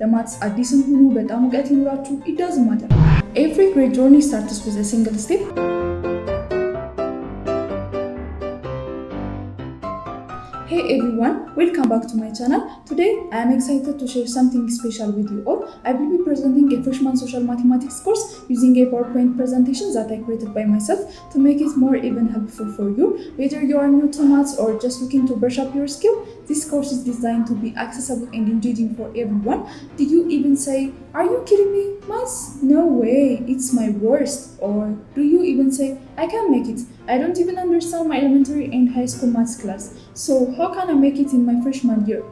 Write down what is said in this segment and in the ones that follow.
ለ maths አዲስም ሁኑ፣ በጣም እውቀት ይኑራችሁ፣ it doesn't matter. Every great journey starts with a single step. Hey everyone, welcome back to my channel. Today I am excited to share something special with you all. I will be presenting a freshman social mathematics course using a PowerPoint presentation that I created by myself to make it more even helpful for you. Whether you are new to maths or just looking to brush up your skill, this course is designed to be accessible and engaging for everyone. Did you even say, "Are you kidding me? Maths? No way, it's my worst"? Or do you even say, "I can make it. I don't even understand my elementary and high school maths class. So how can I make it in my freshman year?"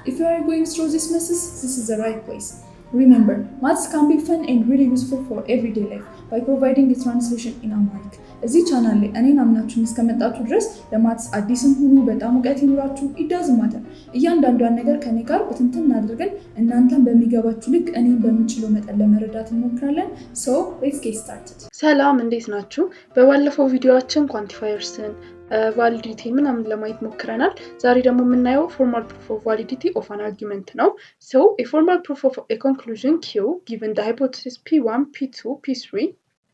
If you are going through these messes, this is the right place. Remember, maths can be fun and really useful for everyday life by providing a translation in Amharic. እዚህ ቻናል ላይ እኔን አምናችሁን እስከመጣችሁ ድረስ ለ maths አዲስም ሁኑ፣ በጣም እውቀት ይኑራችሁ፣ it doesn't matter፣ እያንዳንዷን ነገር ከኔ ጋር በትንትን አድርገን እናንተን በሚገባችሁ ልክ እኔን በምችለው መጠን ለመረዳት እንሞክራለን። So let's get started. ሰላም፣ እንዴት ናችሁ? በባለፈው ቪዲዮአችን quantifiers ን፣ validity ምናምን ለማየት ሞክረናል። ዛሬ ደግሞ የምናየው formal proof of validity of an argument ነው። So a formal proof of a conclusion Q given the hypothesis P1, P2, P3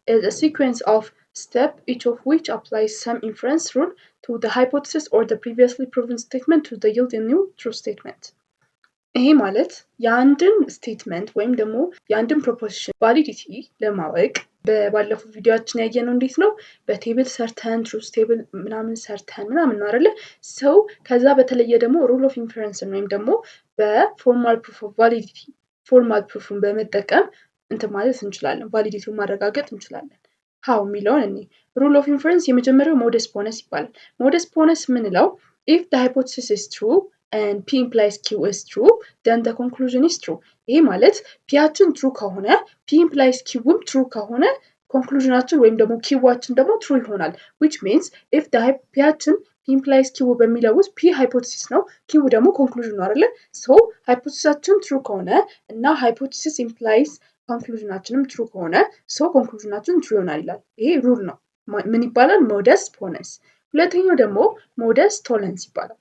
is a sequence of step, each of which applies some inference rule to the hypothesis or the previously proven statement to the yield a new true statement. ይሄ ማለት የአንድን statement ወይም ደግሞ የአንድን proposition validity ለማወቅ በባለፈው ቪዲዮአችን ያየነው እንዴት ነው? በ table ሰርተን፣ truth table ምናምን ሰርተን ምናምን ነው አይደለ? So ከዛ በተለየ ደግሞ rule of inference ን ወይም ደግሞ በ formal proof of validity formal proof ን በመጠቀም እንትን ማለት እንችላለን፣ validity ውን ማረጋገጥ እንችላለን። How የሚለውን እኔ rule of inference የመጀመሪያው modus ponens ይባላል። Modus ponens የምንለው if the hypothesis is true and P implies Q is true, then the conclusion is true። ይሄ ማለት P ያችን true ከሆነ፣ P implies Q ም true ከሆነ conclusion ኣችን ወይም ደግሞ Q ዋችን ደግሞ true ይሆናል። Which means if P ያችን P implies Q በሚለው ውስጥ P hypothesis ነው፣ Q ደግሞ conclusion ነው አይደለ? So hypothesis ኣችን true ከሆነ እና hypothesis implies conclusion ኣችንም true ከሆነ so conclusion ኣችን true ይሆናል ይላል። ይሄ rule ነው። ምን ይባላል? Modus ponens። ሁለተኛው ደግሞ modus tollens ይባላል።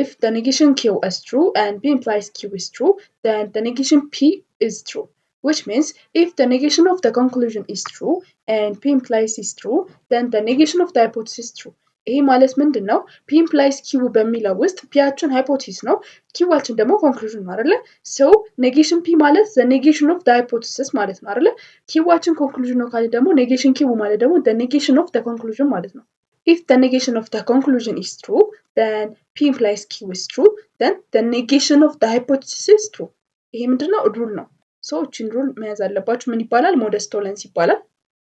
If the negation Q is true and P implies Q is true, then the negation P is true. Which means if the negation of the conclusion is true and P implies is true, then the negation of the hypothesis is true. ይሄ ማለት ምንድን ነው? P implies Q በሚለው ውስጥ P ያችን hypothesis ነው፣ Q ዋችን ደግሞ conclusion ነው አይደለ? So negation P ማለት the negation of the hypothesis ማለት ነው አይደለ? Q ዋችን conclusion ነው ካለ ደግሞ negation Q ማለት ደግሞ the negation of the conclusion ማለት ነው። If the negation of the conclusion is true, then P implies Q is true, then the negation of the hypothesis is true. ይሄ ምንድነው? Rule ነው። So እችን rule መያዝ አለባችሁ። ምን ይባላል? Modus tollens ይባላል።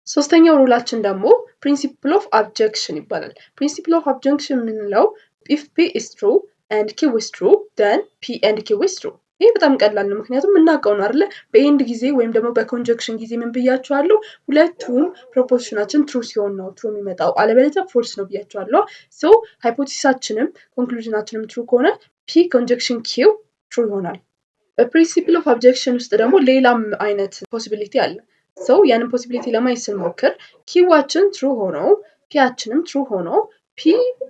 ሶስተኛው rule ኣችን ደግሞ principle of abjection ይባላል። Principle of abjection የምንለው if P is true and Q is true, then P and Q is true። ይህ በጣም ቀላል ነው፣ ምክንያቱም የምናውቀው ነው አይደለ? በ and ጊዜ ወይም ደግሞ በ conjunction ጊዜ ምን ብያችኋለሁ? ሁለቱም proposition ኣችን true ሲሆን ነው true የሚመጣው፣ አለበለዚያ false ነው ብያችኋለሁ። So hypothesis ኣችንም conclusion ኣችንም true ከሆነ P conjunction Q true ይሆናል። በ principle of abjection ውስጥ ደግሞ ሌላም አይነት possibility አለ። So ያንን possibility ለማየት ስንሞክር Q ዋችን true ሆኖ P ያችንም true ሆኖ P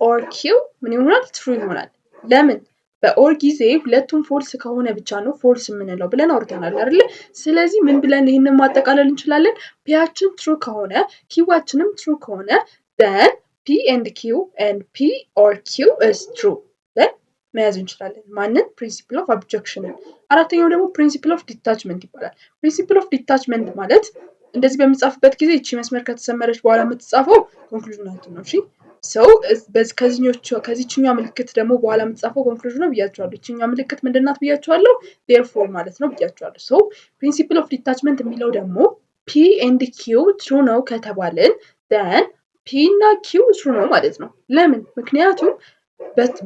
or Q ምን ይሆናል? True ይሆናል። ለምን? በ or ጊዜ ሁለቱም false ከሆነ ብቻ ነው false የምንለው ብለን አውርተናል አይደለ? ስለዚህ ምን ብለን ይህንን ማጠቃለል እንችላለን? P ያችን true ከሆነ፣ Q ዋችንም true ከሆነ then P and Q and P or Q is true ብለን መያዝ እንችላለን። ማንን? Principle of abjection ን። አራተኛው ደግሞ principle of detachment ይባላል። Principle of detachment ማለት እንደዚህ በሚጻፍበት ጊዜ እቺ መስመር ከተሰመረች በኋላ የምትጻፈው conclusion ኣችን ነው። እሺ፣ so ከዚችኛዋ ምልክት ደግሞ በኋላ የምትጻፈው conclusion ነው ብያችኋለሁ። ይችኛዋ ምልክት ምንድናት ብያችኋለሁ? Therefore ማለት ነው ብያችኋለሁ። So principle of detachment የሚለው ደግሞ P and Q true ነው ከተባልን then P እና Q true ነው ማለት ነው። ለምን? ምክንያቱም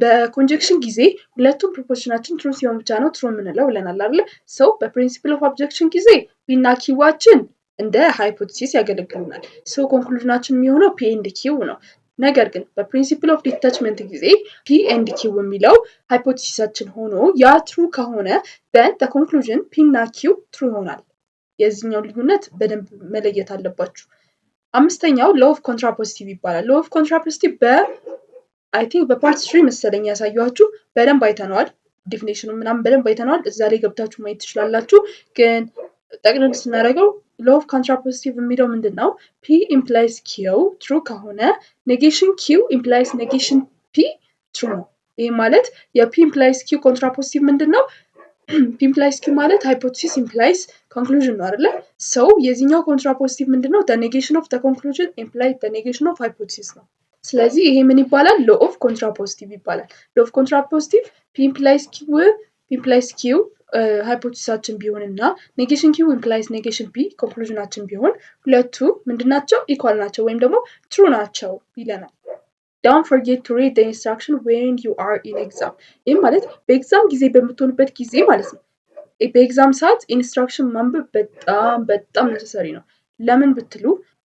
በ conjunction ጊዜ ሁለቱም proposition ኣችን true ሲሆን ብቻ ነው true የምንለው ብለናል አይደለ? So በ principle of abjection ጊዜ P እና Q ዋችን እንደ hypothesis ያገለግሉናል። So conclusion ኣችን የሚሆነው P and Q ነው። ነገር ግን በ principle of detachment ጊዜ P and Q የሚለው hypothesis ኣችን ሆኖ ያ true ከሆነ then conclusion P እና Q true ይሆናል። የዚህኛው ልዩነት በደንብ መለየት አለባችሁ። አምስተኛው law of contrapositive ይባላል። Law of contrapositive በ I think በ part 3 መሰለኝ ያሳየኋችሁ፣ በደንብ አይተነዋል። Definition ኑ ምናምን በደንብ አይተነዋል። እዛ ላይ ገብታችሁ ማየት ትችላላችሁ። ግን ጠቅለል ስናደርገው law of contrapositive የሚለው ምንድን ነው? P implies Q true ከሆነ negation Q implies negation P true ነው። ይህ ማለት የ P implies Q contrapositive ምንድን ነው? P implies Q ማለት hypothesis implies conclusion ነው አይደለ? So የዚህኛው contrapositive ምንድን ነው? Negation of conclusion implies negation of hypothesis ነው። ስለዚህ ይሄ ምን ይባላል? Law of contrapositive ይባላል። Law of contrapositive P implies Q hypothesis ኣችን ቢሆን እና negation Q implies negation P conclusion ኣችን ቢሆን ሁለቱ ምንድናቸው? Equal ናቸው ወይም ደግሞ true ናቸው ይለናል። Don't forget to read instruction when you are in exam። ይህም ማለት በ exam ጊዜ በምትሆኑበት ጊዜ ማለት ነው። በ exam ሰዓት instruction ማንበብ በጣም በጣም necessary ነው። ለምን ብትሉ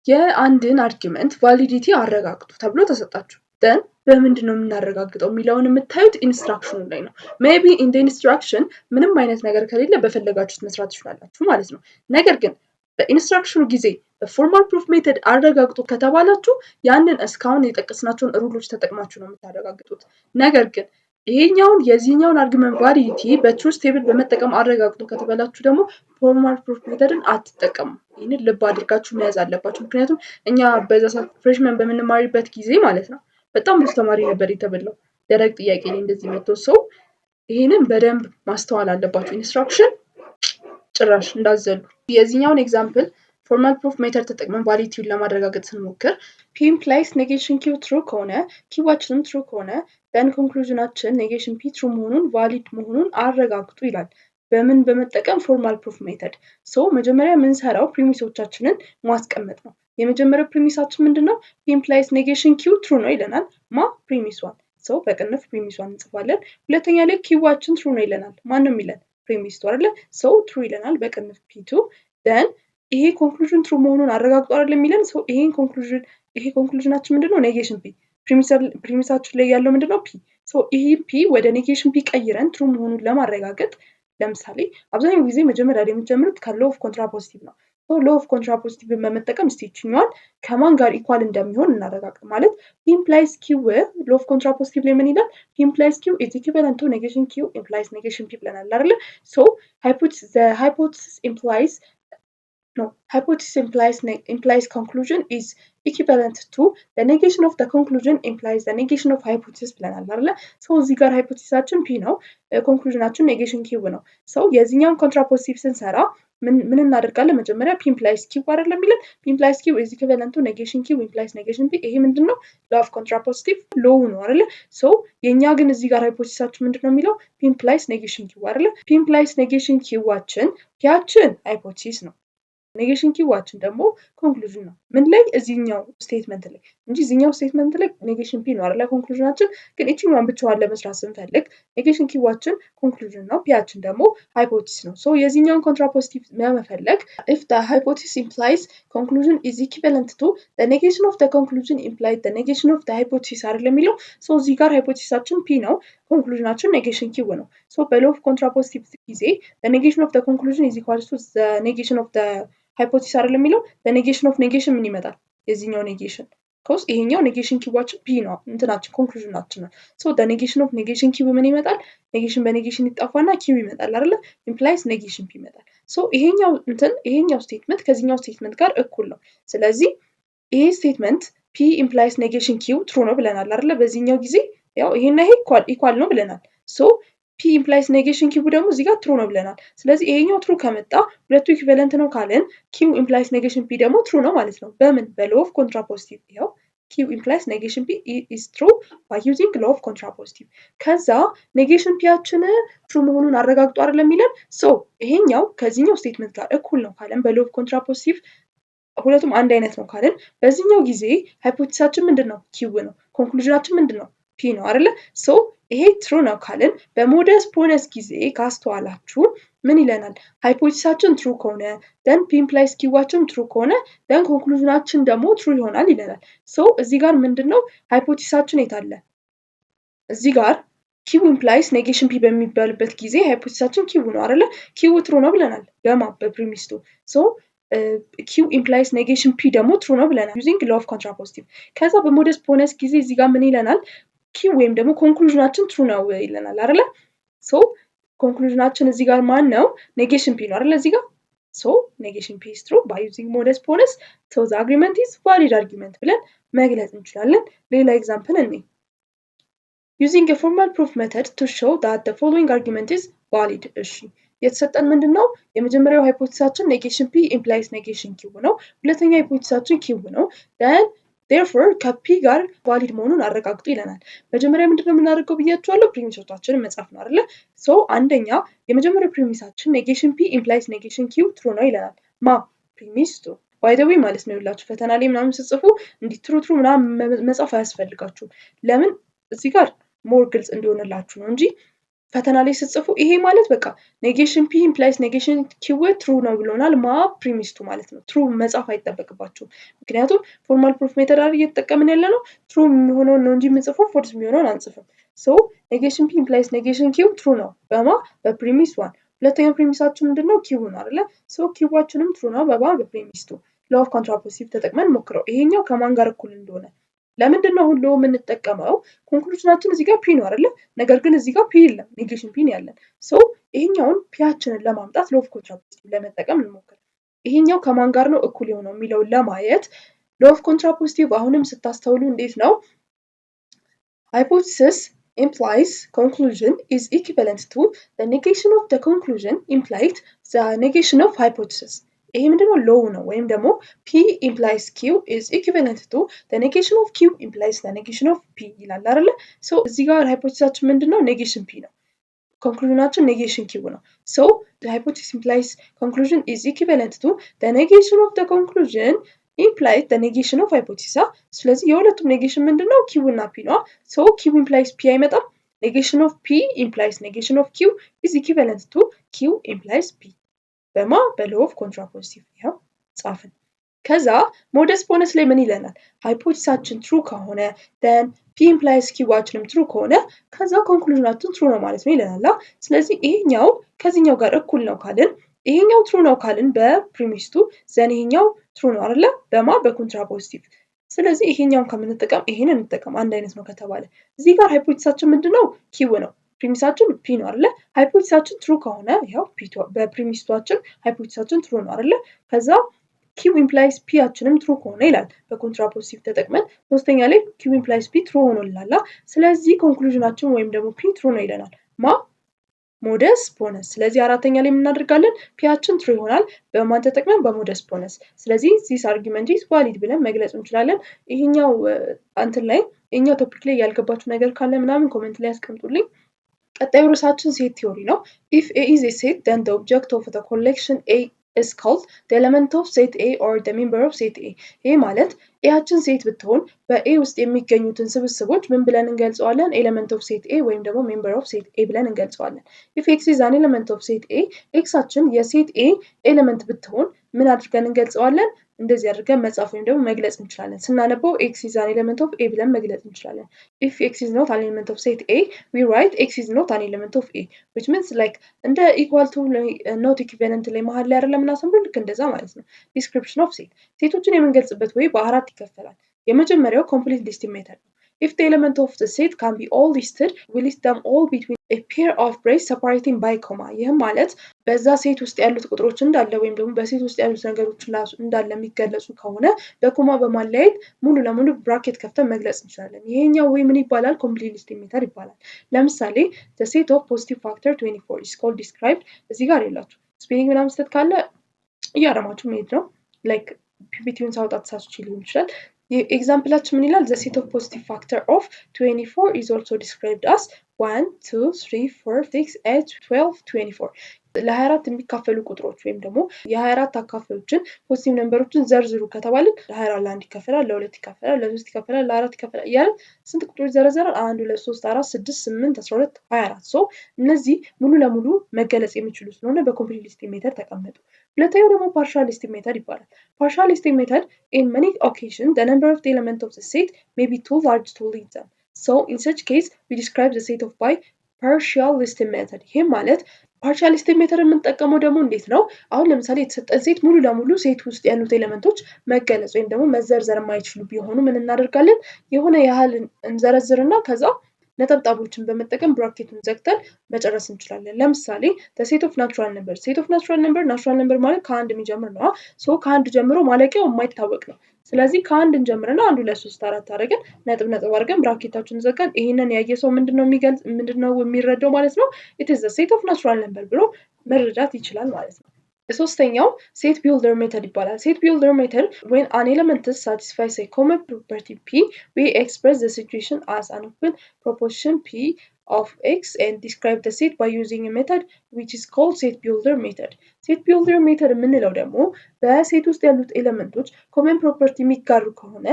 የአንድን argument validity አረጋግጡ ተብሎ ተሰጣችሁ፣ then በምንድን ነው የምናረጋግጠው የሚለውን የምታዩት instruction ኑ ላይ ነው። Maybe in instruction ምንም አይነት ነገር ከሌለ በፈለጋችሁት መስራት ትችላላችሁ ማለት ነው። ነገር ግን በ instruction ኑ ጊዜ በ formal proof method አረጋግጡ ከተባላችሁ ያንን እስካሁን የጠቀስናቸውን rule ኦች ተጠቅማችሁ ነው የምታረጋግጡት። ነገር ግን ይሄኛውን የዚህኛውን argument validity በ truth table በመጠቀም አረጋግጡ ከተባላችሁ ደግሞ formal proof method ን አትጠቀሙ። ይህንን ልብ አድርጋችሁ መያዝ አለባችሁ። ምክንያቱም እኛ በዛ ሰዓት freshman በምንማሪበት ጊዜ ማለት ነው በጣም ብዙ ተማሪ ነበር የተበላው ደረቅ ጥያቄ ላይ እንደዚህ መጥቶ። So ይህንን በደንብ ማስተዋል አለባችሁ። Instruction ጭራሽ እንዳዘሉ። የዚህኛውን example formal proof method ተጠቅመን validity ውን ለማረጋገጥ ስንሞክር P implies negation Q true ከሆነ፣ Q ኣችንም true ከሆነ፣ then conclusion ኣችን negation P true መሆኑን፣ valid መሆኑን አረጋግጡ ይላል። በምን በመጠቀም? Formal proof method። So መጀመሪያ የምንሰራው premise ኦቻችንን ማስቀመጥ ነው። የመጀመሪያው premise ኣችን ምንድን ነው? P implies negation Q true ነው ይለናል። ማ? Premise one። So በቅንፍ premise one እንጽፋለን። ሁለተኛ ላይ Q ኣችን true ነው ይለናል። ማን ነው የሚለን? Premise two አይደለ? So true ይለናል በቅንፍ P two። Then ይሄ conclusion true መሆኑን አረጋግጦ አይደል የሚለን? So ይሄን conclusion፣ ይሄ conclusion ኣችን ምንድነው? Negation P። Premise ኣችን ላይ ያለው ምንድነው? P። So ይሄ P ወደ negation P ቀይረን true መሆኑን ለማረጋገጥ ለምሳሌ አብዛኛው ጊዜ መጀመሪያ ላይ የምትጀምሩት ከ law of contrapositive ነው። Law of contrapositive ን በመጠቀም እስቲ ይችኛዋን ከማን ጋር equal እንደሚሆን እናረጋግጥ። ማለት P implies Q፣ law of contrapositive ላይ ምን ይላል? P implies Q is equivalent to negation Q implies negation P ብለናል አይደለ? So hypothesis implies no hypothesis implies conclusion is equivalent to the negation of the conclusion implies the negation of hypothesis ብለናል አይደለ? So እዚህ ጋር hypothesis ኣችን P ነው፣ conclusion ኣችን negation Q ነው። So የዚህኛውን contrapositive ስንሰራ ምን እናደርጋለን? መጀመሪያ P implies Q አይደለም የሚለን? P implies Q is equivalent to negation Q implies negation P። ይሄ ምንድን ነው? Law of contrapositive law ነው አይደለ? So የእኛ ግን እዚህ ጋር hypothesis ኣችን ምንድን ነው የሚለው? P implies negation Q አይደለ? P implies negation Q ኣችን፣ P ያችን hypothesis ነው፣ negation Q ኣችን ደግሞ conclusion ነው። ምን ላይ? እዚህኛው statement ላይ እንጂ እዚህኛው statement ላይ negation P ነው አይደለ conclusion ኣችን። ግን ይችኛዋን ብቻዋን ለመስራት ስንፈልግ negation Q ኣችን conclusion ነው፣ P ያችን ደግሞ hypothesis ነው። So የዚህኛውን contrapositive ለመፈለግ if the hypothesis implies conclusion is equivalent to the negation of the conclusion implies the negation of the hypothesis አይደል የሚለው? So እዚህ ጋር hypothesis ኣችን P ነው፣ conclusion ኣችን negation Q ነው። So በ law of contrapositive ጊዜ the negation of the conclusion is equals to the negation of the hypothesis አይደል የሚለው? Negation of negation ምን ይመጣል? የዚህኛው negation 'cause ይሄኛው negation Q ኣችን P ነው፣ እንትናችን conclusion ኣችን ነው። So negation of negation Q ምን ይመጣል? Negation በ negation ይጠፋና Q ይመጣል አይደለ? Implies negation P ይመጣል። So ይሄኛው እንትን ይሄኛው statement ከዚህኛው statement ጋር እኩል ነው። ስለዚህ ይሄ statement P implies negation Q true ነው ብለናል አይደለ? በዚህኛው ጊዜ ያው ይሄና ይሄ equal ነው ብለናል። So P implies negation Q ደግሞ እዚህ ጋር true ነው ብለናል። ስለዚህ ይሄኛው true ከመጣ፣ ሁለቱ equivalent ነው ካልን Q implies negation P ደግሞ true ነው ማለት ነው። በምን? በ law of contrapositive። ይኸው Q implies negation P is true by using law of contrapositive። ከዛ negation P ያችን true መሆኑን አረጋግጦ አይደለም የሚለን? So ይሄኛው ከዚህኛው statement ጋር እኩል ነው ካለን፣ በ law of contrapositive ሁለቱም አንድ አይነት ነው ካልን፣ በዚህኛው ጊዜ hypothesis ኣችን ምንድን ነው? Q ነው። Conclusion ኣችን ምንድን ነው? P ነው አይደለ? So ይሄ true ነው ካልን በ modus ponens ጊዜ ካስተዋላችሁ ምን ይለናል? Hypothesis ኣችን true ከሆነ፣ then P implies Q ኣችን true ከሆነ፣ then conclusion ኣችን ደግሞ true ይሆናል ይለናል። So እዚህ ጋር ምንድን ነው hypothesis ኣችን የት አለ? እዚህ ጋር Q implies negation P በሚባልበት ጊዜ hypothesis ኣችን Q ነው አይደለ? Q true ነው ብለናል። በማ? በ premise two። So Q implies negation P ደግሞ true ነው ብለናል using law of contrapositive። ከዛ በ modus ponens ጊዜ እዚህ ጋር ምን ይለናል? Q ወይም ደግሞ conclusion ኣችን true ነው ይለናል አይደለ? So conclusion ኣችን እዚህ ጋር ማን ነው? Negation P ነው አይደል? እዚህ ጋር so negation P is true by using modus ponens, so the argument is valid argument ብለን መግለጽ እንችላለን። ሌላ example እኔ using a formal proof method to show that the following argument is valid። እሺ፣ የተሰጠን ምንድን ነው? የመጀመሪያው hypothesis ኣችን negation P implies negation Q ነው። ሁለተኛ hypothesis ኣችን Q ነው። Then therefore ከ P ጋር valid መሆኑን አረጋግጡ ይለናል። መጀመሪያ ምንድን ነው የምናደርገው ብያቸዋለሁ። Premise ኦቻችንን መጻፍ ነው አይደለ? So አንደኛ የመጀመሪያው premise ኣችን negation P implies negation Q true ነው ይለናል። ማ premise two, by the way ማለት ነው ይላችሁ ፈተና ላይ ምናምን ስትጽፉ እንዲህ true true ምናምን መጻፍ አያስፈልጋችሁም። ለምን? እዚህ ጋር more ግልጽ እንዲሆንላችሁ ነው እንጂ ፈተና ላይ ስትጽፉ ይሄ ማለት በቃ negation P implies negation Q true ነው ብሎናል። ማ premise two ማለት ነው። True መጻፍ አይጠበቅባችሁም። ምክንያቱም formal proof method አይደል እየተጠቀምን ያለ ነው። True የሚሆነውን ነው እንጂ የምንጽፈው false የሚሆነውን አንጽፍም። So negation P implies negation Q true ነው በማ በ premise one። ሁለተኛው premise ኣችን ምንድን ነው? Q ነው አይደለ? So Q ኣችንም true ነው በማ በ premise two። Law of contrapositive ተጠቅመን ሞክረው ይሄኛው ከማን ጋር እኩል እንደሆነ። ለምንድን ነው አሁን law የምንጠቀመው? Conclusion ኣችን እዚህ ጋር P ነው አይደለ? ነገር ግን እዚህ ጋር P የለም፣ negation P ነው ያለን። So ይሄኛውን P ያችንን ለማምጣት law of contrapositive ለመጠቀም እንሞክር። ይሄኛው ከማን ጋር ነው እኩል የሆነው የሚለውን ለማየት law of contrapositive አሁንም ስታስተውሉ እንዴት ነው? Hypothesis implies conclusion is equivalent to the negation of the conclusion implied the negation of hypothesis። ይሄ ምንድነው? Law ነው። ወይም ደግሞ P implies Q is equivalent to the negation of Q implies the negation of P ይላል አይደለ? So እዚህ ጋር hypothesis ኣችን ምንድነው? Negation P ነው። Conclusion ኣችን negation Q ነው። So hypothesis implies conclusion is equivalent to the negation of the conclusion implies the negation of hypothesis። ስለዚህ የሁለቱም negation ምንድን ነው? Q እና P ነዋ። So Q implies P አይመጣም። Negation of P implies negation of Q is equivalent to Q implies P በማ በ law of contrapositive ይኸው ጻፍን። ከዛ modus ponens ላይ ምን ይለናል? Hypothesis ኣችን true ከሆነ then P implies Q ኣችንም true ከሆነ ከዛ conclusion ኣችን true ነው ማለት ነው ይለናል። ስለዚህ ይሄኛው ከዚህኛው ጋር እኩል ነው ካልን፣ ይሄኛው true ነው ካልን በ premise two, then ይሄኛው true ነው አይደለ? በማ በ contrapositive። ስለዚህ ይሄኛውን ከምንጠቀም ይሄን እንጠቀም፣ አንድ አይነት ነው ከተባለ። እዚህ ጋር hypothesis ኣችን ምንድን ነው? Q ነው። Premise ኣችን P ነው አይደለ? Hypothesis ኣችን true ከሆነ ያው በ premise two ኣችን hypothesis ኣችን true ነው አይደለ? ከዛ Q implies P ያችንም true ከሆነ ይላል በ contrapositive ተጠቅመን ሶስተኛ ላይ Q implies P true ሆኖልናል። ስለዚህ conclusion ኣችን ወይም ደግሞ P true ነው ይለናል። ማ modus ponens። ስለዚህ አራተኛ ላይ የምናደርጋለን P ያችን true ይሆናል። በማን ተጠቅመን? በ modus ponens። ስለዚህ this argument is valid ብለን መግለጽ እንችላለን። ይሄኛው እንትን ላይ ይሄኛው topic ላይ ያልገባችሁ ነገር ካለ ምናምን comment ላይ ያስቀምጡልኝ። ቀጣዩ ርዕሳችን set theory ነው። If A is a set, then the object of the collection A is called the element of set A or the member of set A። ይህ ማለት A ያችን set ብትሆን በ A ውስጥ የሚገኙትን ስብስቦች ምን ብለን እንገልጸዋለን? Element of set A ወይም ደግሞ member of set A ብለን እንገልጸዋለን። If x is an element of set A፣ x ኣችን የ set A element ብትሆን ምን አድርገን እንገልጸዋለን? እንደዚህ አድርገን መጻፍ ወይም ደግሞ መግለጽ እንችላለን። ስናነበው x is an element of A ብለን መግለጽ እንችላለን። If x is not an element of set A, we write x is not an element of A, which means like እንደ equal to, not equivalent ላይ መሀል ላይ አይደለም የምናሰምረው፣ ልክ እንደዛ ማለት ነው። Description of set። Set ኦችን የምንገልጽበት ወይ በአራት ይከፈላል። የመጀመሪያው complete listing method ነው። If the element of the set can be all listed, we list them all between a pair of braces separating by comma። ይህም ማለት በዛ set ውስጥ ያሉት ቁጥሮች እንዳለ ወይም ደግሞ በ set ውስጥ ያሉት ነገሮች እንዳለ የሚገለጹ ከሆነ በ comma በማለያየት ሙሉ ለሙሉ bracket ከፍተን መግለጽ እንችላለን። ይሄኛው ወይ ምን ይባላል? Complete listing method ይባላል። ለምሳሌ the set of positive factor 24 is called described። እዚህ ጋር የላችሁ spelling ምናምን ስህተት ካለ እያረማችሁ መሄድ ነው። Like PPT ውን ሳውጣ ተሳስቼ ሊሆን ይችላል። Example ኣችን ምን ይላል? The set of positive factor of 24 is also described as 1, 2, 3, 4, 6, 8, 12, 24። ለ24 የሚካፈሉ ቁጥሮች ወይም ደግሞ የ24 አካፋዮችን positive number ኦችን ዘርዝሩ ከተባልን ለ24 ለአንድ ይካፈላል፣ ለሁለት ይካፈላል፣ ለሶስት ይካፈላል፣ ለአራት ይካፈላል እያልን ስንት ቁጥሮች ዘረዘራል? አንድ፣ ሁለት፣ ሶስት፣ አራት፣ ስድስት፣ ስምንት፣ 12፣ 24። So እነዚህ ሙሉ ለሙሉ መገለጽ የሚችሉ ስለሆነ በ complete listing method ተቀመጡ። ሁለተኛው ደግሞ partial listing method ይባላል። Partial listing method: in many occasion the number of the element of the set may be too large to list them. So in such case, we describe the set of by partial listing method። ይህም ማለት partial listing method የምንጠቀመው ደግሞ እንዴት ነው? አሁን ለምሳሌ የተሰጠን set ሙሉ ለሙሉ set ውስጥ ያሉት element ኦች መገለጽ ወይም ደግሞ መዘርዘር የማይችሉ ቢሆኑ ምን እናደርጋለን? የሆነ ያህል እንዘረዝርና ከዛ ነጠብጣቦችን በመጠቀም bracket ኡን ዘግተን መጨረስ እንችላለን። ለምሳሌ set of natural number። Set of natural number፣ natural number ማለት ከአንድ የሚጀምር ነው። So ከአንድ ጀምሮ ማለቂያው የማይታወቅ ነው። ስለዚህ ከአንድ እንጀምርና አንድ፣ ሁለት፣ ሶስት፣ አራት አድርገን ነጥብ ነጥብ አድርገን bracket ኣችንን ዘጋን። ይህንን ያየ ሰው ምንድነው የሚገልጽ፣ ምንድነው የሚረዳው ማለት ነው? It is set of natural number ብሎ መረዳት ይችላል ማለት ነው። ሶስተኛው set builder method ይባላል። Set builder method: when an element satisfies a common property P, we express the situation as an open proposition P of x and describe the set by using a method which is called set builder method. Set builder method የምንለው ደግሞ በ set ውስጥ ያሉት element ኦች common property የሚጋሩ ከሆነ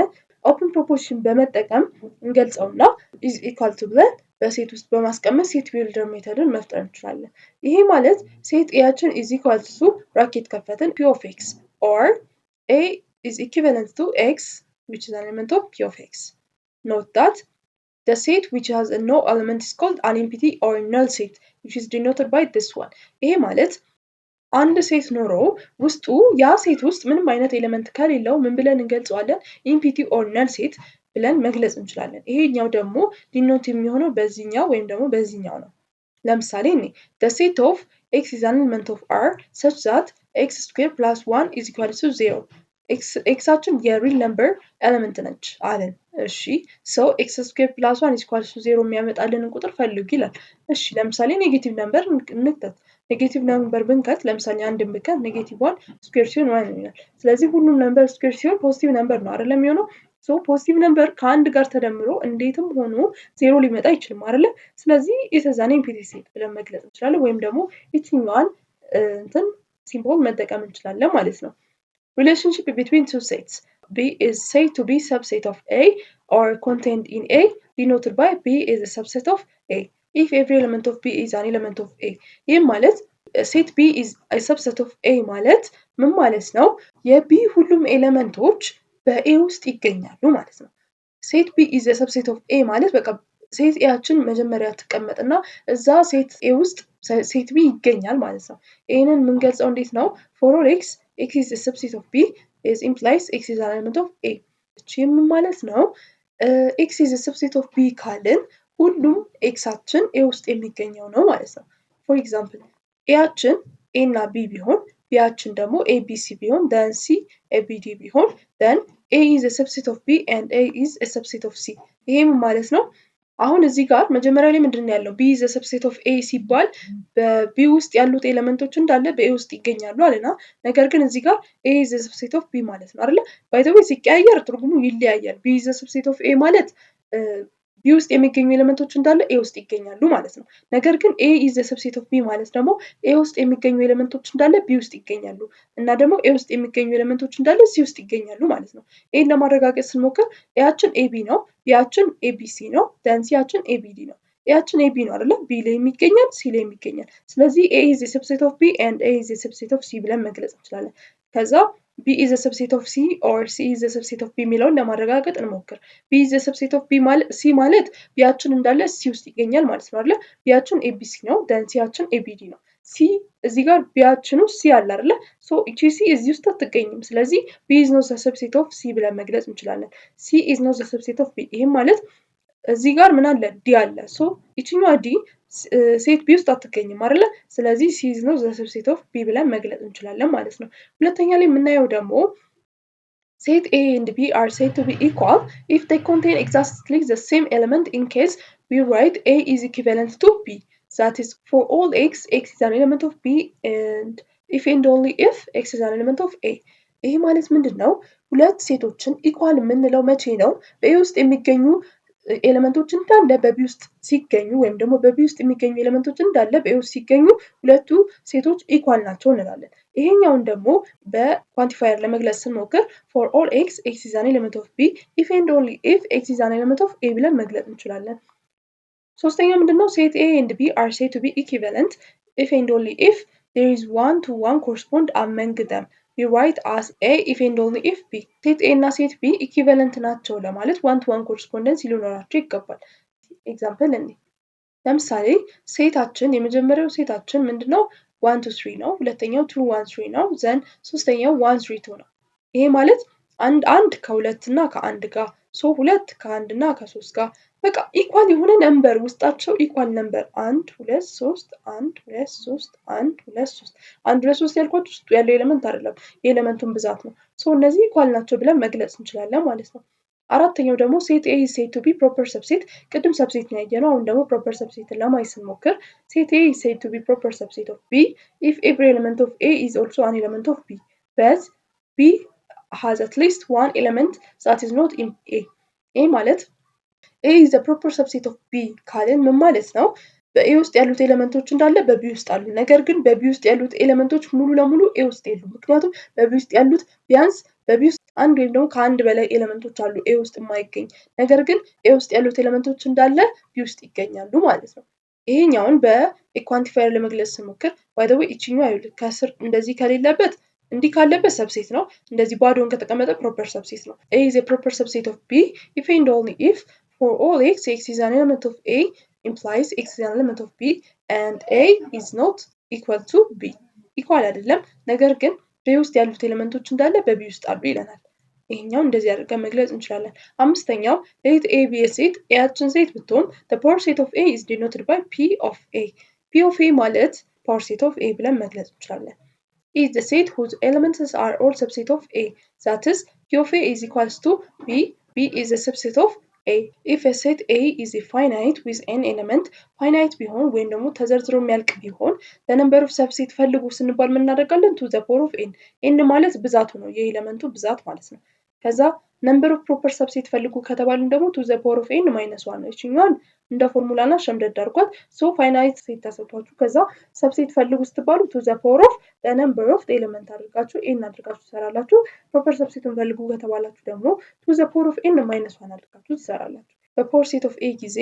open proposition በመጠቀም እንገልጸውና is equal to ብለን በ set ውስጥ በማስቀመጥ set builder method ን መፍጠር እንችላለን። ይሄ ማለት set A ያችን is equal to bracket ከፈትን P of x or A is equivalent to x, which is an element of P of x. Note that the set which has a no element is called an empty or null set, which is denoted by this one. ይሄ ማለት አንድ set ኖሮ ውስጡ ያ set ውስጥ ምንም አይነት element ከሌለው ምን ብለን እንገልጸዋለን? Empty or null set ብለን መግለጽ እንችላለን። ይሄኛው ደግሞ denote የሚሆነው በዚህኛው ወይም ደግሞ በዚህኛው ነው። ለምሳሌ እኔ the set of x is an element of R such that x square plus 1 is equal to 0። x ኣችን የ real number element ነች አለን። እሺ፣ so x square plus 1 is equal to 0 የሚያመጣልንን ቁጥር ፈልጉ ይላል። እሺ፣ ለምሳሌ negative number እንክተት። Negative number ብንከት፣ ለምሳሌ አንድን ብንከት negative one square ሲሆን one ይሆናል። ስለዚህ ሁሉም number square ሲሆን positive number ነው አይደለም የሚሆነው? So positive number ከአንድ ጋር ተደምሮ እንዴትም ሆኖ ዜሮ ሊመጣ አይችልም አይደለ? ስለዚህ it's an empty set ብለን መግለጽ እንችላለን፣ ወይም ደግሞ ይችኛዋን እንትን symbol መጠቀም እንችላለን ማለት ነው። Relationship between two sets: B is said to be subset of A or contained in A, denoted by B is a subset of A, if every element of B is an element of A። ይህም ማለት set B is a subset of A ማለት ምን ማለት ነው? የ B ሁሉም element ኦች በ A ውስጥ ይገኛሉ ማለት ነው። Set B is a subset of A ማለት በቃ set A ያችን መጀመሪያ ትቀመጥና እዛ set A ውስጥ set B ይገኛል ማለት ነው። ይህንን የምንገልጸው እንዴት ነው? For all x, x is subset of B is implies x is an element of A። እቺ ምን ማለት ነው? X is subset of B ካልን ሁሉም x ኣችን A ውስጥ የሚገኘው ነው ማለት ነው። For example, A ያችን A እና B ቢሆን፣ B ያችን ደግሞ A B C ቢሆን፣ then C A B D ቢሆን፣ then A is subset of B and A is subset of C። ይሄ ምን ማለት ነው? አሁን እዚህ ጋር መጀመሪያ ላይ ምንድን ነው ያለው? B is subset of A ሲባል በ B ውስጥ ያሉት element ኦች እንዳለ በ A ውስጥ ይገኛሉ አለና፣ ነገር ግን እዚህ ጋር A is subset of B ማለት ነው አይደለ? By the way, ሲቀያየር ትርጉሙ ይለያያል። B is subset of A ማለት B ውስጥ የሚገኙ element ኦች እንዳለ A ውስጥ ይገኛሉ ማለት ነው። ነገር ግን A is subset of B ማለት ደግሞ A ውስጥ የሚገኙ element ኦች እንዳለ B ውስጥ ይገኛሉ እና ደግሞ A ውስጥ የሚገኙ element ኦች እንዳለ C ውስጥ ይገኛሉ ማለት ነው። ይህን ለማረጋገጥ ስንሞክር A ያችን A B ነው፣ B ያችን A B C ነው፣ then C ያችን A B D ነው። A ያችን A B ነው አይደለ? B ላይ ይገኛል፣ C ላይ ይገኛል። ስለዚህ A is subset of B and A is subset of C ብለን መግለጽ እንችላለን። ከዛ B is subset of C or C is subset of B የሚለውን ለማረጋገጥ እንሞክር። B is subset of B ማለት C ማለት B ያችን እንዳለ C ውስጥ ይገኛል ማለት ነው አይደለ? B ያችን A B C ነው፣ then C ያችን A B D ነው። C እዚህ ጋር B ያችን ውስጥ C አለ አይደለ? So እቺ C እዚህ ውስጥ አትገኝም። ስለዚህ B is not subset of C ብለን መግለጽ እንችላለን። C is not subset of B። ይህም ማለት እዚህ ጋር ምን አለ? D አለ። So ይችኛዋ D set B ውስጥ አትገኝም አይደለ? ስለዚህ C is not the subset of B ብለን መግለጽ እንችላለን ማለት ነው። ሁለተኛ ላይ የምናየው ደግሞ set A and B are said to be equal if they contain exactly the same element in case we write A is equivalent to B. That is, for all x, x is an element of B and if and only if x is an element of A። ይሄ ማለት ምንድን ነው? ሁለት set ኦችን equal የምንለው መቼ ነው? በ A ውስጥ የሚገኙ element ኦች እንዳለ በ B ውስጥ ሲገኙ ወይም ደግሞ በ B ውስጥ የሚገኙ element ኦች እንዳለ በ A ውስጥ ሲገኙ ሁለቱ set ኦች equal ናቸው እንላለን። ይሄኛውን ደግሞ በ quantifier ለመግለጽ ስንሞክር for all x, x is an element of B if and only if x is an element of A ብለን መግለጽ እንችላለን። ሶስተኛው ምንድነው? Set A and B are said to be equivalent if and only if there is one to one correspond among them. We write as A if and only if B። Set A እና set B equivalent ናቸው ለማለት one to one correspondence ሊኖራቸው ይገባል። Example እኔ ለምሳሌ set ኣችን የመጀመሪያው set ኣችን ምንድነው? One, two, three ነው። ሁለተኛው two, one, three ነው። Then ሶስተኛው one, three, two ነው። ይሄ ማለት አንድ አንድ ከሁለት እና ከአንድ ጋር፣ So ሁለት ከአንድ እና ከሶስት ጋር፣ በቃ equal የሆነ number፣ ውስጣቸው equal number፣ አንድ፣ ሁለት፣ ሶስት፣ አንድ፣ ሁለት፣ ሶስት፣ አንድ፣ ሁለት፣ ሶስት። አንድ፣ ሁለት፣ ሶስት ያልኳችሁ ውስጡ ያለው element አይደለም፣ የ element ኡን ብዛት ነው። So እነዚህ equal ናቸው ብለን መግለጽ እንችላለን ማለት ነው። አራተኛው ደግሞ set A is said to be proper subset። ቅድም subset ነው ያየነው። አሁን ደግሞ proper subset ን ለማየት ስንሞክር set A is said to be proper subset of B if every element of A is also an element of B, but B has at least one element that is not in A። ኤ ማለት A is proper subset of B ካልን ምን ማለት ነው? በ A ውስጥ ያሉት element ኦች እንዳለ በ B ውስጥ አሉ። ነገር ግን በ B ውስጥ ያሉት element ኦች ሙሉ ለሙሉ A ውስጥ የሉም። ምክንያቱም በ B ውስጥ ያሉት ቢያንስ በ B ውስጥ አንድ ወይም ደግሞ ከአንድ በላይ element ኦች አሉ A ውስጥ የማይገኝ፣ ነገር ግን A ውስጥ ያሉት element ኦች እንዳለ B ውስጥ ይገኛሉ ማለት ነው። ይሄኛውን በ quantifier ለመግለጽ ስሞክር፣ by the way፣ ይችኛው አይውል ከስር እንደዚህ ከሌለበት፣ እንዲህ ካለበት subset ነው። እንደዚህ ባዶን ከተቀመጠ proper subset ነው። A is proper subset of B if and only if for all x, x is an element of A implies x is an element of B and A is not equal to B። Equal አይደለም፣ ነገር ግን በ A ውስጥ ያሉት element ኦች እንዳለ በ B ውስጥ አሉ ይለናል። ይሄኛው እንደዚህ አድርገን መግለጽ እንችላለን። አምስተኛው let A be set፣ A ያችን set ብትሆን power set of A is denoted by P of A። P of A ማለት power set of A ብለን መግለጽ እንችላለን። Is the set whose elements are all subset of A. That is, P of A is equals to B. B is a subset of A. If a set A is a finite with n element፣ finite ቢሆን ወይም ደግሞ ተዘርዝሮ የሚያልቅ ቢሆን the number of subset ፈልጉ ስንባል ምን እናደርጋለን? Two the power of n። n ማለት ብዛቱ ነው፣ የ element ኡ ብዛት ማለት ነው። ከዛ number of proper subset ፈልጉ ከተባልን ደግሞ two the power of n minus one ነው። ይችኛዋን እንደ ፎርሙላና ሸምደድ አድርጓት። So finite set ተሰጥቷችሁ ከዛ subset ፈልጉ ስትባሉ two the power of number of element አድርጋችሁ n አድርጋችሁ ትሰራላችሁ። Proper subset ኡን ፈልጉ ከተባላችሁ ደግሞ two the power of n minus one አድርጋችሁ ትሰራላችሁ። በ power set of A ጊዜ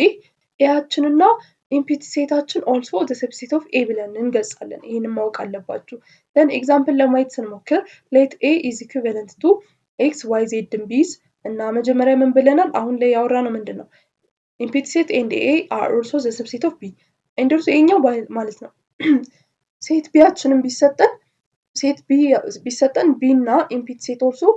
A ያችንና empty set ኣችን also the subset of A ብለን እንገልጻለን። ይህንን ማወቅ አለባችሁ። Then example ለማየት ስንሞክር let A is equivalent to x, y, z ን ቢይዝ እና መጀመሪያ ምን ብለናል? አሁን ላይ ያወራነው ምንድን ነው? Empty set and A are also the subset of B and also ይሄኛው ማለት ነው። Set B ያችንን ቢሰጠን፣ set B ቢሰጠን B እና empty set also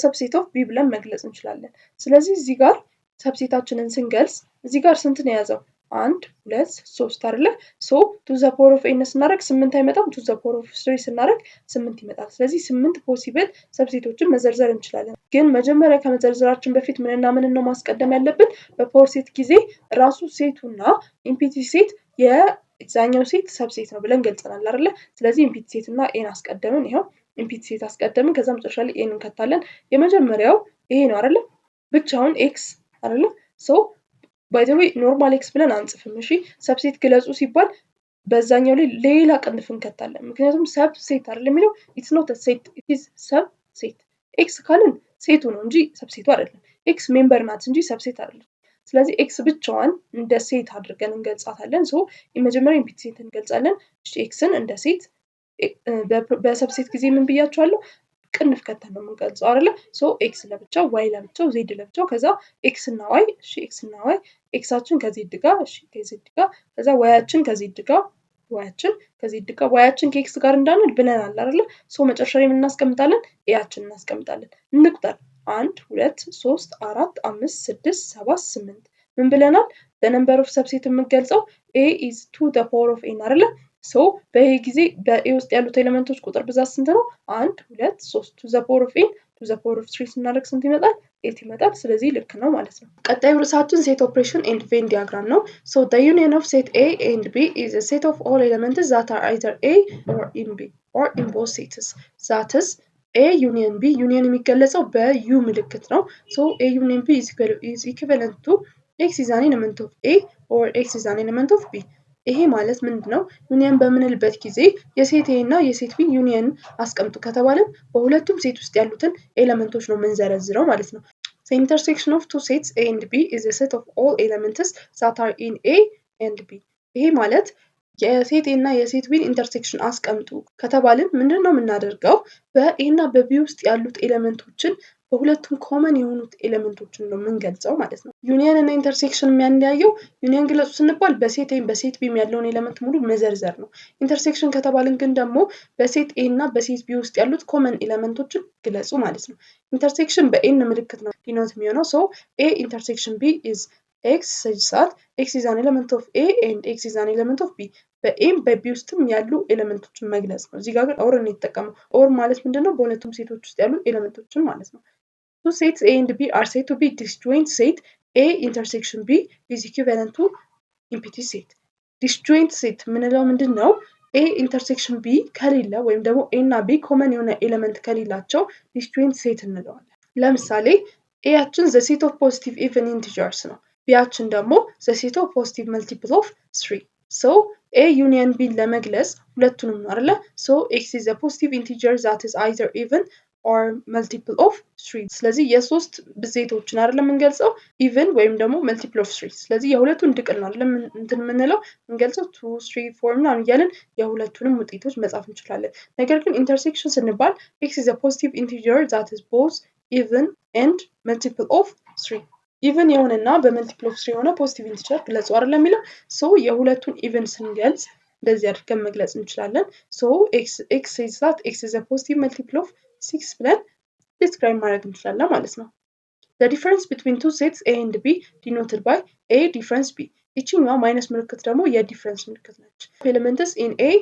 subset of B ብለን መግለጽ እንችላለን። ስለዚህ እዚህ ጋር subset ኣችንን ስንገልጽ እዚህ ጋር ስንት ነው የያዘው? አንድ፣ ሁለት፣ ሶስት አይደለ? So two the power of n ስናደርግ ስምንት አይመጣም። Two the power of three ስናደርግ ስምንት ይመጣል። ስለዚህ ስምንት possible subset ኦችን መዘርዘር እንችላለን። ግን መጀመሪያ ከመዘርዘራችን በፊት ምንና ምንን ነው ማስቀደም ያለብን? በ power set ጊዜ ራሱ set ኡና empty set የዛኛው set subset ነው ብለን ገልጸናል አይደለ? ስለዚህ empty set እና A ን አስቀደምን። ይኸው empty set አስቀደምን። ከዛ መጨረሻ ላይ A ን እንከታለን። የመጀመሪያው ይሄ ነው አይደለ? ብቻውን x አይደለ? So by the way, normal x ብለን አንጽፍም። እሺ፣ subset ግለጹ ሲባል በዛኛው ላይ ሌላ ቅንፍ እንከታለን። ምክንያቱም subset አይደል የሚለው? It's not set, it's subset። X ካልን set ኡ ነው እንጂ subset ኡ አይደለም። X member ናት እንጂ subset አይደለም። ስለዚህ x ብቻዋን እንደ set አድርገን እንገልጻታለን። So የመጀመሪያ empty set እንገልጻለን። X ን እንደ set በ subset ጊዜ ምን ብያቸዋለሁ? ቅንፍ ከተን ነው የምንገልጸው አይደለ? So x ለብቻው፣ y ለብቻው፣ z ለብቻው፣ ከዛ x እና y፣ እሺ፣ x እና y፣ x ኣችን ከ z ጋር፣ እሺ፣ ከ z ጋር፣ ከዛ y ኣችን ከ z ጋር፣ y ኣችን ከ z ጋር፣ y ኣችን ከ x ጋር እንዳንል ብለናል አይደለ? So መጨረሻ ላይ ምን እናስቀምጣለን? A ያችን እናስቀምጣለን። እንቁጠር፣ አንድ፣ ሁለት፣ ሶስት፣ አራት፣ አምስት፣ ስድስት፣ ሰባት፣ ስምንት። ምን ብለናል? በ number of subset የምንገልጸው A is two the power of n አይደለ? So በ A ጊዜ በ A ውስጥ ያሉት element ኦች ቁጥር ብዛት ስንት ነው? አንድ፣ ሁለት፣ ሶስት። Two the power of n, two the power of three ስናደርግ ስንት ይመጣል? Eight ይመጣል። ስለዚህ ልክ ነው ማለት ነው። ቀጣዩ ርዕሳችን set operation and Venn diagram ነው። So the union of set A and B is set of all elements that are either A or in B or in both sets. That is, A union B፣ union የሚገለጸው በ U ምልክት ነው። So A union B is equivalent to x is an element of A or x is an element of B። ይሄ ማለት ምንድን ነው? ዩኒየን በምንልበት ጊዜ የ set A እና የ set B union አስቀምጡ ከተባለን በሁለቱም set ውስጥ ያሉትን element ኦች ነው የምንዘረዝረው ማለት ነው። Intersection of two sets A and B is set of all elements that are in A and B። ይሄ ማለት የ set A እና የ set B ን intersection አስቀምጡ ከተባልን ምንድን ነው የምናደርገው? በ A እና በ B ውስጥ ያሉት element ኦችን በሁለቱም common የሆኑት element ኦችን ነው የምንገልጸው ማለት ነው። ዩኒየን እና intersection የሚያለያየው ዩኒየን ግለጹ ስንባል በ set A ም በ set B ም ያለውን element ሙሉ መዘርዘር ነው። Intersection ከተባልን ግን ደግሞ በ set A እና በ set B ውስጥ ያሉት common element ኦችን ግለጹ ማለት ነው። Intersection በ n ምልክት ነው denote የሚሆነው። So A intersection B is x such that x is an element of A and x is an element of B። በ A ም በ B ውስጥም ያሉ element ኦችን መግለጽ ነው። እዚህ ጋር ግን or ነው የተጠቀመው። Or ማለት ምንድን ነው? በሁለቱም set ኦች ውስጥ ያሉ element ኦችን ማለት ነው። Two sets A and B are said to be disjoint set. A intersection B is equivalent to empty set። Disjoint set የምንለው ምንድን ነው? A intersection B ከሌለ ወይም ደግሞ A እና B common የሆነ element ከሌላቸው disjoint set እንለዋለን። ለምሳሌ A ያችን the set of positive even integers ነው። B ያችን ደግሞ the set of positive multiple of three። So A union B ን ለመግለጽ ሁለቱንም ነው አይደለ? So x is positive integer that is either even or multiple of three። ስለዚህ የሶስት ብዜቶችን አይደለም የምንገልጸው፣ even ወይም ደግሞ multiple of three። ስለዚህ የሁለቱን ድቅል ነው አይደለም እንትን የምንለው፣ የምንገልጸው two, three, four ምናምን እያልን የሁለቱንም ውጤቶች መጻፍ እንችላለን። ነገር ግን intersection ስንባል x is positive integer that is both even and multiple of three። Even የሆነና በ multiple of three የሆነ positive integer ግለጹ አይደለም የሚለው። So የሁለቱን even ስንገልጽ እንደዚህ አድርገን መግለጽ እንችላለን። So x is that x is positive multiple of six ብለን describe ማድረግ እንችላለን ማለት ነው። The difference between two sets A and B denoted by A difference B። ይችኛዋ minus ምልክት ደግሞ የ difference ምልክት ነች። Elements in A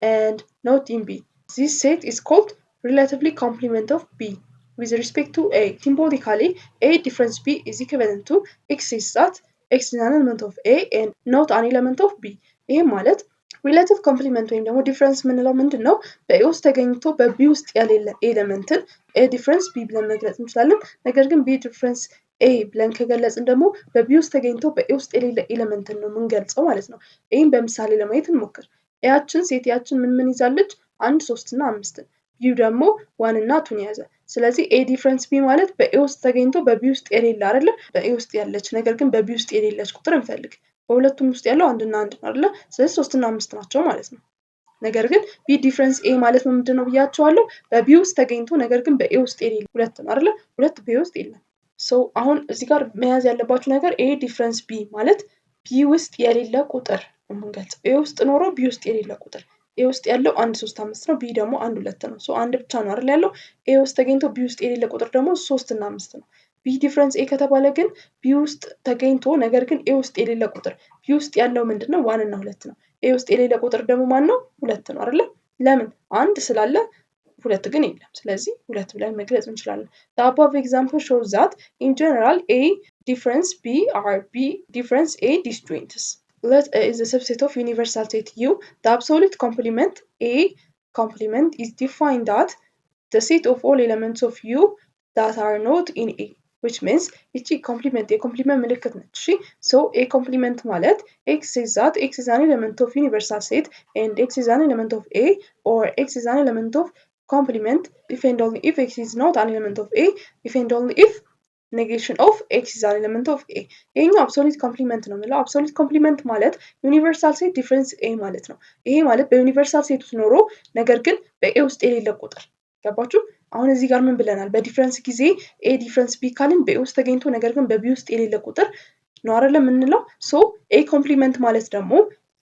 and not in B. This set is called relatively complement of B with respect to A. Symbolically, A difference B is equivalent to x such that x is an element of A and not an element of B። ይህም ማለት relative complement ወይም ደግሞ difference የምንለው ምንድን ነው? በ A ውስጥ ተገኝቶ በ B ውስጥ የሌለ element ን A difference B ብለን መግለጽ እንችላለን። ነገር ግን B difference A ብለን ከገለጽን ደግሞ በ B ውስጥ ተገኝቶ በ A ውስጥ የሌለ element ን ነው የምንገልጸው ማለት ነው። ይህም በምሳሌ ለማየት እንሞክር። A ያችን set ያችን ምን ምን ይዛለች? አንድ፣ ሶስት እና አምስትን። B ው ደግሞ one እና two ን የያዘ። ስለዚህ A difference B ማለት በ A ውስጥ ተገኝቶ በ B ውስጥ የሌለ አይደለ? በ A ውስጥ ያለች ነገር ግን በ B ውስጥ የሌለች ቁጥር እንፈልግ። በሁለቱም ውስጥ ያለው አንድና አንድ ነው አይደለ? ስለዚህ ሶስትና አምስት ናቸው ማለት ነው። ነገር ግን B difference A ማለት ምንድን ነው ብያቸዋለሁ። በ B ውስጥ ተገኝቶ ነገር ግን በ A ውስጥ የሌለ ሁለት ነው አይደለ? ሁለት በ A ውስጥ የለም። So አሁን እዚህ ጋር መያዝ ያለባችሁ ነገር A difference B ማለት B ውስጥ የሌለ ቁጥር ነው የምንገልጸው። A ውስጥ ኖሮ B ውስጥ የሌለ ቁጥር። A ውስጥ ያለው አንድ፣ ሶስት፣ አምስት ነው። B ደግሞ አንድ፣ ሁለት ነው። So አንድ ብቻ ነው አይደል ያለው። A ውስጥ ተገኝቶ B ውስጥ የሌለ ቁጥር ደግሞ ሶስት እና አምስት ነው። B difference A ከተባለ ግን B ውስጥ ተገኝቶ ነገር ግን A ውስጥ የሌለ ቁጥር፣ B ውስጥ ያለው ምንድን ነው? One እና ሁለት ነው። A ውስጥ የሌለ ቁጥር ደግሞ ማን ነው? ሁለት ነው አይደለ? ለምን? አንድ ስላለ ሁለት ግን የለም። ስለዚህ ሁለት ብለን መግለጽ እንችላለን። The above example shows that in general A difference B are B difference A disjoints. Let A is a subset of universal set U. The absolute complement A complement is defined that the set of all elements of U that are not in A, which means ይቺ complement የ complement ምልክት ነች። እሺ፣ so A complement ማለት x such that x is an element of universal set and x is an element of A or x is an element of complement if and only if x is not an element of A if and only if negation of x is an element of A። ይሄኛው absolute complement ነው የምንለው። Absolute complement ማለት universal set difference A ማለት ነው። ይሄ ማለት በ universal set ውስጥ ኖሮ ነገር ግን በ A ውስጥ የሌለ ቁጥር። ገባችሁ? አሁን እዚህ ጋር ምን ብለናል? በ difference ጊዜ A difference B ካልን በ A ውስጥ ተገኝቶ ነገር ግን በ B ውስጥ የሌለ ቁጥር ነው አይደለም የምንለው። So A complement ማለት ደግሞ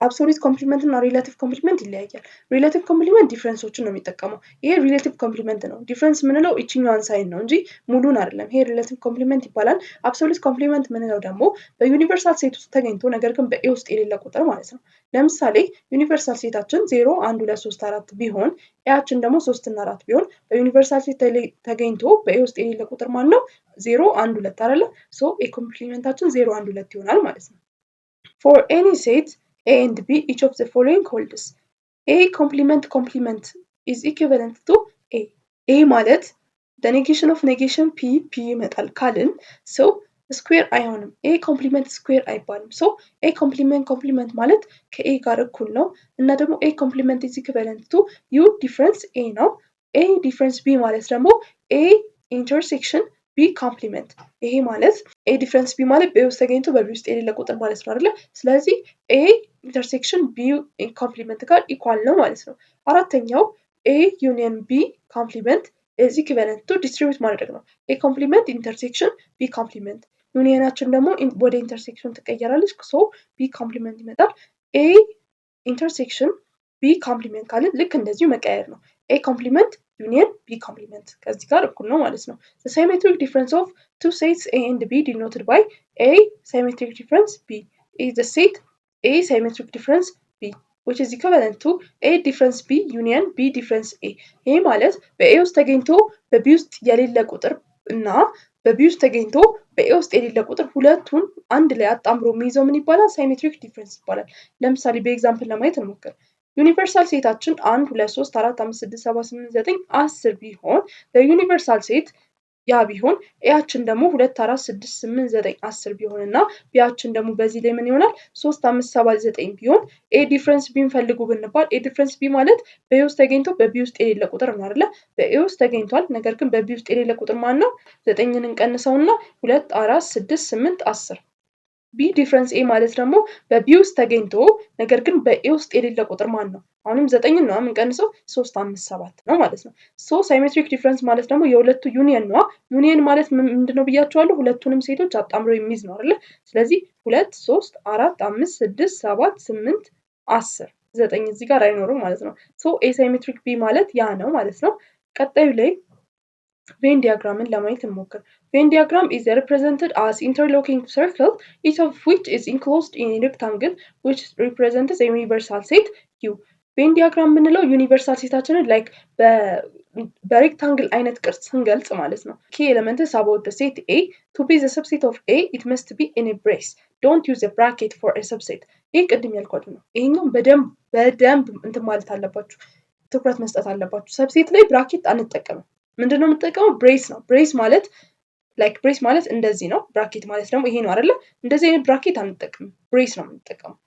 absolute complement እና relative complement ይለያያል። Relative complement difference ኦችን ነው የሚጠቀመው። ይሄ relative complement ነው። Difference የምንለው ይችኛዋን sign ነው እንጂ ሙሉን አይደለም። ይሄ relative complement ይባላል። Absolute complement የምንለው ደግሞ በ universal set ውስጥ ተገኝቶ ነገር ግን በ A ውስጥ የሌለ ቁጥር ማለት ነው። ለምሳሌ universal set ኣችን ዜሮ፣ አንድ፣ ሁለት፣ ሶስት፣ አራት ቢሆን A ያችን ደግሞ ሶስት እና አራት ቢሆን በ universal set ተገኝቶ በ A ውስጥ የሌለ ቁጥር ማን ነው? ዜሮ፣ አንድ፣ ሁለት አይደለ? So A complement ኣችን ዜሮ፣ አንድ፣ ሁለት ይሆናል ማለት ነው። For any set A and B, each of the following holds: A complement complement is equivalent to A። ይሄ ማለት negation of negation P P ይመጣል ካልን so square አይሆንም። A complement square አይባልም። So A complement complement ማለት ከ A ጋር እኩል ነው እና ደግሞ A complement is equivalent to U difference A ነው። A difference B ማለት ደግሞ A intersection B complement። ይሄ ማለት A difference B ማለት በ A ውስጥ ተገኝቶ በ B ውስጥ የሌለ ቁጥር ማለት ነው አይደለ? ስለዚህ A intersection B complement ጋር equal ነው ማለት ነው። አራተኛው A union B complement Is equivalent to distribute ማድረግ ነው። A complement intersection B complement፣ union ኣችን ደግሞ ወደ intersection ትቀየራለች። So B complement ይመጣል። A intersection B complement ካልን ልክ እንደዚሁ መቀየር ነው። A complement union B complement ከዚህ ጋር እኩል ነው ማለት ነው። Symmetric difference of two sets A and B, denoted by A symmetric difference B, is the set A symmetric difference B, which is equivalent to A difference B union B difference A። ይህ ማለት በ A ውስጥ ተገኝቶ በ B ውስጥ የሌለ ቁጥር እና በ B ውስጥ ተገኝቶ በ A ውስጥ የሌለ ቁጥር ሁለቱን አንድ ላይ አጣምሮ የሚይዘው ምን ይባላል? Symmetric difference ይባላል። ለምሳሌ በ example ለማየት እንሞክር። Universal set ኣችን 1 2 3 4 5 6 7 8 9 10 ቢሆን፣ በ universal set ያ ቢሆን፣ A ያችን ደግሞ 2 4 6 8 9 10 ቢሆን እና B ያችን ደግሞ በዚህ ላይ ምን ይሆናል? 3 5 7 9 ቢሆን፣ A difference B ን ፈልጉ ብንባል፣ A difference B ማለት በ A ውስጥ ተገኝቶ በ B ውስጥ የሌለ ቁጥር ነው አይደለ? በ A ውስጥ ተገኝቷል፣ ነገር ግን በ B ውስጥ የሌለ ቁጥር ማን ነው? ዘጠኝን እንቀንሰውና 2 4 6 8 10። B difference A ማለት ደግሞ በ B ውስጥ ተገኝቶ ነገር ግን በ A ውስጥ የሌለ ቁጥር ማን ነው? አሁንም ዘጠኝን ነው የምንቀንሰው፣ 3 5 7 ነው ማለት ነው። So symmetric difference ማለት ደግሞ የሁለቱ ዩኒየን ነዋ። ዩኒየን ማለት ምንድን ነው ብያቸዋለሁ? ሁለቱንም set ኦች አጣምሮ የሚይዝ ነው አይደለ? ስለዚህ 2 3 4 5 6 7 8 10፣ ዘጠኝ እዚህ ጋር አይኖርም ማለት ነው። So A symmetric B ማለት ያ ነው ማለት ነው። ቀጣዩ ላይ Venn diagram ን ለማየት እንሞክር። Venn diagram is represented as interlocking circle, each of which is enclosed in rectangle which represents universal set U። Venn diagram የምንለው universal set ኣችንን like በ rectangle አይነት ቅርጽ ስንገልጽ ማለት ነው። Key elements about set A: to be the subset of A, it must be in brace. Don't use bracket for a subset። ይህ ቅድም ያልኳችሁ ነው። ይሄኛውም በደንብ በደንብ እንትን ማለት አለባችሁ፣ ትኩረት መስጠት አለባችሁ። Subset ላይ bracket አንጠቀምም። ምንድን ነው የምንጠቀመው? Brace ነው። Brace ማለት like brace ማለት እንደዚህ ነው። Bracket ማለት ደግሞ ይሄ ነው አይደለ? እንደዚህ አይነት bracket አንጠቀምም። Brace ነው የምንጠቀመው።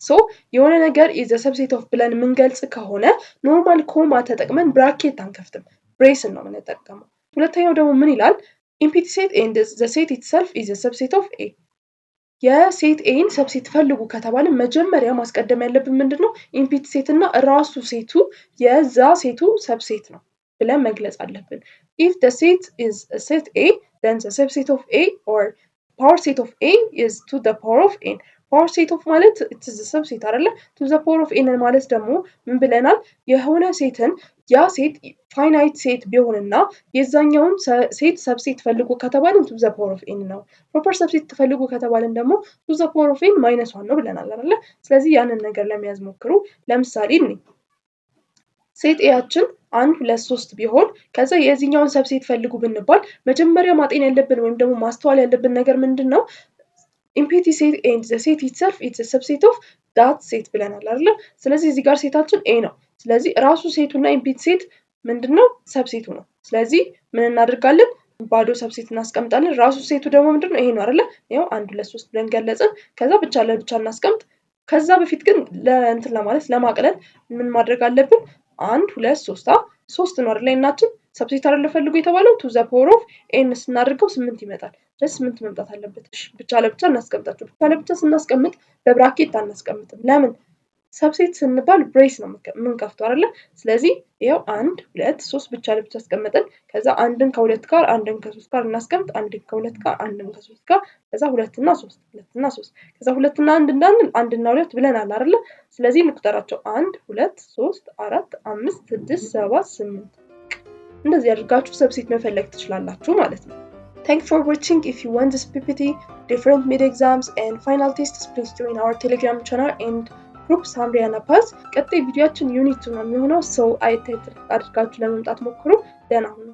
So የሆነ ነገር is subset of ብለን የምንገልጽ ከሆነ normal comma ተጠቅመን bracket አንከፍትም፣ brace ን ነው የምንጠቀመው። ሁለተኛው ደግሞ ምን ይላል? Empty set and the set itself is subset of A። የ set A ን subset ፈልጉ ከተባለ መጀመሪያ ማስቀደም ያለብን ምንድን ነው? Empty set እና ራሱ set ኡ የዛ set ኡ subset ነው ብለን መግለጽ አለብን። If the set is set A, then the subset of A or power set of A is to the power of n። Power set of ማለት it's subset አይደለ? To the power of n ማለት ደግሞ ምን ብለናል? የሆነ set ን ያ set finite set ቢሆንና የዛኛውን set subset ፈልጉ ከተባልን to the power of n ነው። Proper subset ፈልጉ ከተባልን ደግሞ to the power of n minus one ነው ብለናል አይደለ? ስለዚህ ያንን ነገር ለመያዝ ሞክሩ። ለምሳሌ እኔ set A ያችን 1 2 3 ቢሆን፣ ከዛ የዚህኛውን subset ፈልጉ ብንባል መጀመሪያ ማጤን ያለብን ወይም ደግሞ ማስተዋል ያለብን ነገር ምንድን ነው? Empty set and the set itself it's subset of that set ብለናል አይደለ? ስለዚህ እዚህ ጋር set ኣችን A ነው። ስለዚህ ራሱ set ኡ እና empty set ምንድን ነው? Subset ኡ ነው። ስለዚህ ምን እናደርጋለን? ባዶ subset እናስቀምጣለን። ራሱ set ኡ ደግሞ ምንድን ነው? ይሄ ነው አይደለ? ይኸው 1 2 3 ብለን ገለጽን። ከዛ ብቻ ለብቻ እናስቀምጥ። ከዛ በፊት ግን ለእንትን ለማለት ለማቅለል ምን ማድረግ አለብን? 1 2 3 ሶስት ነው አይደለ? N ኣችን subset አይደለ ፈልጉ የተባለው? To the power of n ስናደርገው ስምንት ይመጣል። ስለዚህ ስምንት መምጣት አለበት። ብቻ ለብቻ እናስቀምጣቸው። ብቻ ለብቻ ስናስቀምጥ በ bracket አናስቀምጥም። ለምን? Subset ስንባል brace ነው የምንከፍተው አይደለ? ስለዚህ ይኸው 1 2 3 ብቻ ለብቻ አስቀምጥን። ከዛ አንድን ከሁለት ጋር፣ አንድን ከሶስት ጋር እናስቀምጥ። አንድን ከሁለት ጋር፣ አንድን ከሶስት ጋር፣ ከዛ ሁለትና ሶስት፣ ሁለትና ሶስት፣ ከዛ ሁለትና አንድ እንዳንል አንድና ሁለት ብለናል አይደለ? ስለዚህ እንቁጠራቸው፣ 1 2 3 4 5 6 7 8። እንደዚህ አድርጋችሁ subset መፈለግ ትችላላችሁ ማለት ነው። Thank for watching. If you want this PPT, different mid exams and final tests, please join our Telegram channel and group ሳምሪያና ፓዝ። ቀጣይ ቪዲዮአችን unit two ነው የሚሆነው። So አየት አድርጋችሁ ለመምጣት ሞክሩ። ደህና ሁኑ።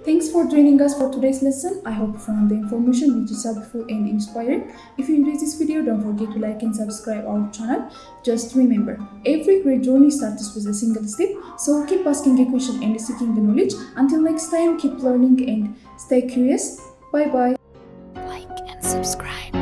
Thanks for joining us for today's lesson. I hope you found the information which is helpful and inspiring. If you enjoyed this video, don't forget to like and subscribe our channel. Just remember, every great journey starts with a single step. So keep asking a question and seeking the knowledge. Until next time, keep learning and stay curious. Bye bye. Like and subscribe.